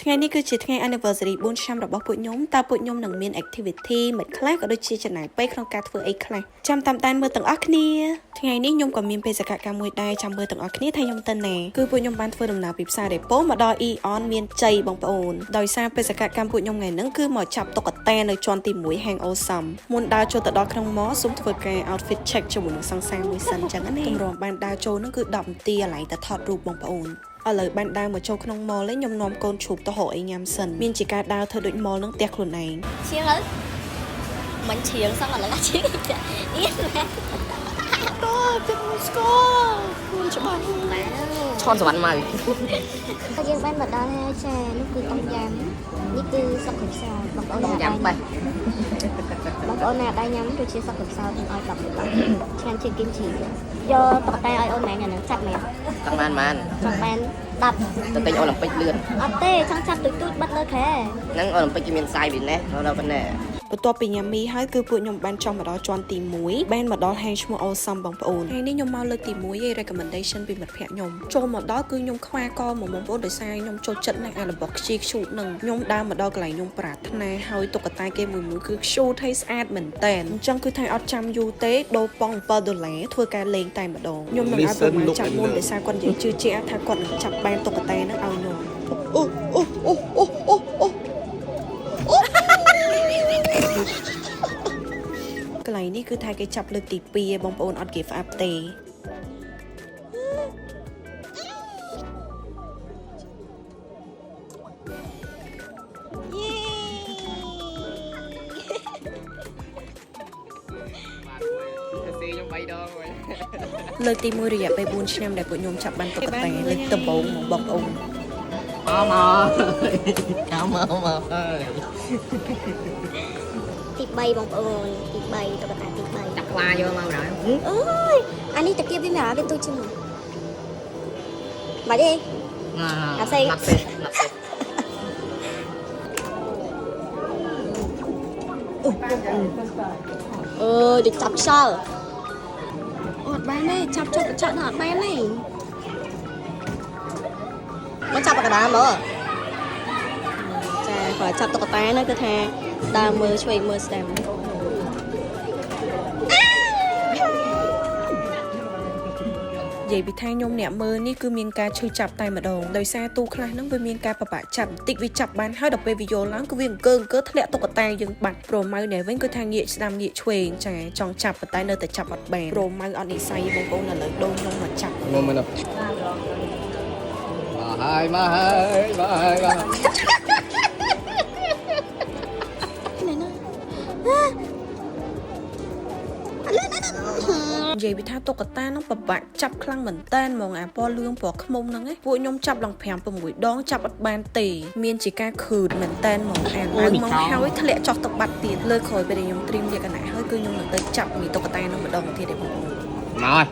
ថ្ងៃនេះគឺជាថ្ងៃ anniversary 4ឆ្នាំរបស់ពួកខ្ញុំតើពួកខ្ញុំនឹងមាន activity មិនខ្លះក៏ដូចជាចំណាយពេលក្នុងការធ្វើអីខ្លះចាំតាមដានមើលទាំងអស់គ្នាថ្ងៃនេះខ្ញុំក៏មានបេសកកម្មមួយដែរចាំមើលទាំងអស់គ្នាថាខ្ញុំទៅណាគឺពួកខ្ញុំបានធ្វើដំណើរពីផ្សាររេប៉ូមកដល់ Aeon មានជ័យបងប្អូនដោយសារបេសកកម្មពួកខ្ញុំថ្ងៃហ្នឹងគឺមកចាប់តុក្កតានៅជាន់ទី1ហាង Awesome មុនដើរចូលទៅដល់ក្នុង mall សូមធ្វើការ outfit check ជាមួយនឹងសង្សារមួយសិនចឹងណាទម្រាំបានដើរចូលហ្នឹងគឺ10នាទីកន្លែងតែថតរូបបងប្អូន ឥឡូវបានដើរមកចូលក្នុង mall ឯងខ្ញុំនាំកូនឈូបទៅរកអីញ៉ាំសិនមានជាការដើរធ្វើដូច mall ហ្នឹងផ្ទះខ្លួនឯង ឈៀងទៅមិនឈៀងសោះឥឡូវឈៀងចាអៀនណា តើចិត្តស្គាល់ខ្លួនច្បាស់ ឆនសវណ្ណមក យើងបានមកដល់ហើយចានោះគឺต้มយ៉ាំនេះគឺសុកគ្រប់សោបងប្អូន ต้ม ណា ยำไป បងប្អូនណាដែរញ៉ាំដូចជាសុកគ្រប់សោខ្ញុំឲ្យ10 10ឆ្ងាញ់ជាងគីមជីយកតកតែឲ្យអូនម៉ែនេះនឹងចាប់មែន ចង់បានបាន ចង់បាន10 ទៅទិញអូឡ িম্প ិកលឿន អត់ទេចង់ចាប់ទូចទូចបិទលើខែ ហ្នឹងអូឡ িম্প ិកគេមានសាយពីនេះដល់ប៉ុណ្ណេះ បន្ទាប់ពីញ៉ាំមីហើយគឺពួកខ្ញុំបានចង់មកដល់ជាន់ទី1បានមកដល់ហាងឈ្មោះ Awesome បងប្អូនថ្ងៃនេះខ្ញុំមកលើកទី1ឯង recommendation ពីមិត្តភក្តិខ្ញុំចូលមកដល់គឺខ្ញុំខ្វាកមកបងប្អូនដោយសារខ្ញុំចូលចិត្តណាស់អារបស់ខ្ជីខ្ជូតនឹងខ្ញុំដើរមកដល់កន្លែងខ្ញុំប្រាថ្នាហើយតុក្កតាគេមួយមួយគឺខ្ជូតហើយស្អាតមែនតែនអញ្ចឹងគឺថាអត់ចាំយូរទេដូរប៉ុង7ដុល្លារធ្វើការលេងតែម្ដងខ្ញុំនឹងឲ្យប្រមាណចាប់មុនដោយសារគាត់និយាយជឿជាក់ថាគាត់នឹងចាប់បានតុក្កតានឹងឲ្យខ្ញុំអូអូអូអូអូអូ កន្លែងនេះគឺថាគេចាប់លើកទី2ឯងបងប្អូនអត់ give up ទេ ស៊ីខ្ញុំ3ដងហើយ លើកទី1រយៈពេល4ឆ្នាំដែលពួកខ្ញុំចាប់បានតុក្កតាលើកដំបូងមកបងប្អូន មកមកមកមកហើយ ទី3បងប្អូនទី3តុក្កតាទី3 ដាក់ខ្លាយកមកដល់ អើយអានេះតាគៀបវាមានអាវាទូចជាងមកទេ អត់សេ ណាត់សេណាត់សេ អើយដូចចាប់ខ្យល់អត់បានទេចាប់ចុះកញ្ចក់នោះអត់បានទេមកចាប់កណ្ដាលមើលចាគាត់ចាប់តុក្កតាហ្នឹងគឺថាដើរមើលឆ្វេងមើលស្ដាំ និយាយពីថាខ្ញុំអ្នកមើលនេះគឺមានការឈឺចាប់តែម្ដងដោយសារទូខ្លះហ្នឹងវាមានការប្របាក់ចាប់បន្តិចវាចាប់បានហើយដល់ពេលវាយល់ឡើងគឺវាអង្គើអង្គើធ្លាក់តុក្កតាយើងបាត់ប្រូម៉ៅនេះវិញគឺថាងាកស្ដាំងាកឆ្វេងចាចង់ចាប់ប៉ុន្តែនៅតែចាប់អត់បានប្រូម៉ៅអត់និស័យបងប្អូនឥឡូវដូរខ្ញុំមកចាប់ មកមកមកហើយមកហើយមកហើយមក នេះណា និយាយពីថាតុក្កតាហ្នឹងពិបាកចាប់ខ្លាំងមែនតើហ្មងអាពណ៌លឿងពណ៌ខ្មុំហ្នឹងឯងពួកខ្ញុំចាប់ឡើង5 6ដងចាប់អត់បានទេមានជាការខឺតមែនតើហ្មងអាឡើងមកហើយធ្លាក់ចុះទឹកបាត់ទៀតលើក្រោយពេលដែលខ្ញុំត្រៀមលក្ខណៈហើយគឺខ្ញុំនឹងទៅចាប់មីតុក្កតាហ្នឹងម្ដងទៀតឯងបងប្អូន មក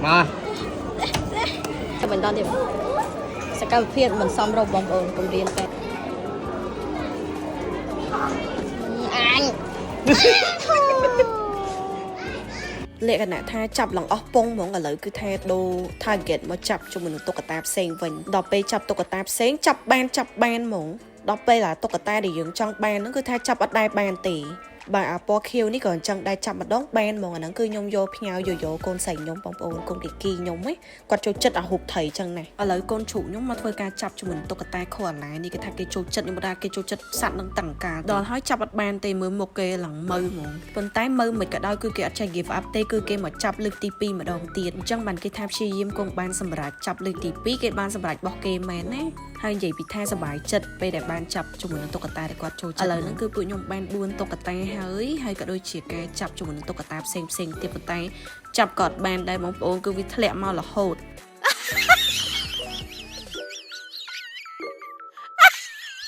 មក តែមិនដល់ទៀតសកម្មភាពមិនសមរម្យបងប្អូនកុំរៀនតែអញ លក្ខណៈថាចាប់ឡើងអស់ពងហ្មងឥឡូវគឺថាដូរ target មកចាប់ជាមួយនឹងតុក្កតាផ្សេងវិញដល់ពេលចាប់តុក្កតាផ្សេងចាប់បានចាប់បានហ្មងដល់ពេលអាតុក្កតាដែលយើងចង់បានហ្នឹងគឺថាចាប់អត់ដែរបានទេបាទអាពណ៌ខៀវនេះក៏អញ្ចឹងដែរចាប់ម្ដងបានហ្មងអាហ្នឹងគឺខ្ញុំយកផ្ញើយោយោកូនស្រីខ្ញុំបងប្អូនកូនកីគីខ្ញុំហ៎គាត់ចូលចិត្តអាហូបត្រីចឹងណាឥឡូវកូនជ្រូកខ្ញុំមកធ្វើការចាប់ជាមួយនឹងតុក្កតាខូអាឡានេះគេថាគេចូលចិត្តខ្ញុំថាគេចូលចិត្តសត្វនឹងតាំងកាលដល់ហើយចាប់អត់បានទេមើលមុខគេឡើងមើហ្មងប៉ុន្តែមើមិនក៏ដោយគឺគេអត់ចេះ give up ទេគឺគេមកចាប់លើកទី2ម្ដងទៀតអញ្ចឹងបានគេថាព្យាយាមគង់បានសម្រាប់ចាប់លើកទី2គេបានសម្រាប់របស់គេមែនណាហើយនិយាយពីថាសប្បាយចិត្តពេលដែលបានចាប់ជាមួយនឹងតុក្កតាដែលគាត់ចូលចិត្តឥឡូវហ្នឹងគឺពួកខ្ញុំបាន4តុក្កតាហើយហើយក៏ដូចជាការចាប់ជាមួយនឹងតុក្កតាផ្សេងផ្សេងៗទៀតប៉ុន្តែចាប់ក៏អត់បានដែរបងប្អូនគឺវាធ្លាក់មករហូត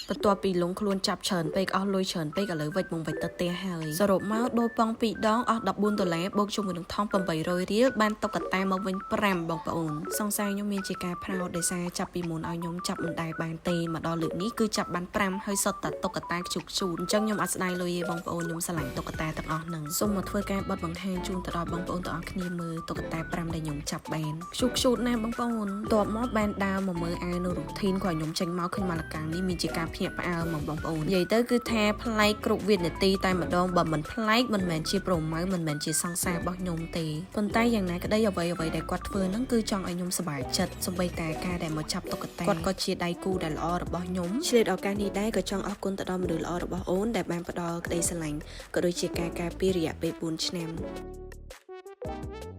បន្ទាប់ពីលងខ្លួនចាប់ច្រើនពេកអស់លុយច្រើនពេកឥឡូវវិចមកវិចទៅផ្ទះហើយសរុបមកដូរប៉ង2ដងអស់14ដុល្លារបូកជាមួយនឹងថង800រៀលបានតុក្កតាមកវិញ5បងប្អូនសង្សារខ្ញុំមានជាការប្រោតដោយសារចាប់ពីមុនឲ្យខ្ញុំចាប់មិនដែលបានទេមកដល់លើកនេះគឺចាប់បាន5ហើយសុទ្ធតែតុក្កតាខ្ជុកខ្ជូតអញ្ចឹងខ្ញុំអត់ស្ដាយលុយទេបងប្អូនខ្ញុំស្រឡាញ់តុក្កតាទាំងអស់ហ្នឹងសូមមកធ្វើការបត់បង្ហាញជូនទៅដល់បងប្អូនទាំងអស់គ្នាមើលតុក្កតា5ដែលខ្ញុំចាប់បានខ្ជុកខ្ជូតណាស់បងប្អូនតបមកបានដើរមកមើលអាវនៅរូធីនគាត់ខ្ញុំចេញមកឃើញម៉ាឡកាំងនេះមានជាការភ្ញាក់ផ្អើលហ្មងបងប្អូននិយាយទៅគឺថាប្លែកគ្រប់វិនាទីតែម្ដងបើមិនប្លែកមិនមែនជាប្រម៉ៅមិនមែនជាសង្សាររបស់ខ្ញុំទេប៉ុន្តែយ៉ាងណាក្តីអ្វីអ្វីដែលគាត់ធ្វើហ្នឹងគឺចង់ឲ្យខ្ញុំសប្បាយចិត្តសូម្បីតែការដែលមកចាប់តុក្កតាគាត់ក៏ជាដៃគូដែលល្អរបស់ខ្ញុំឆ្លៀតឱកាសនេះដែរក៏ចង់អរគុណទៅដល់មនុស្សល្អរបស់អូនដែលបានផ្ដល់ក្តីស្រឡាញ់ក៏ដូចជាការការពាររយៈពេល4ឆ្នាំ។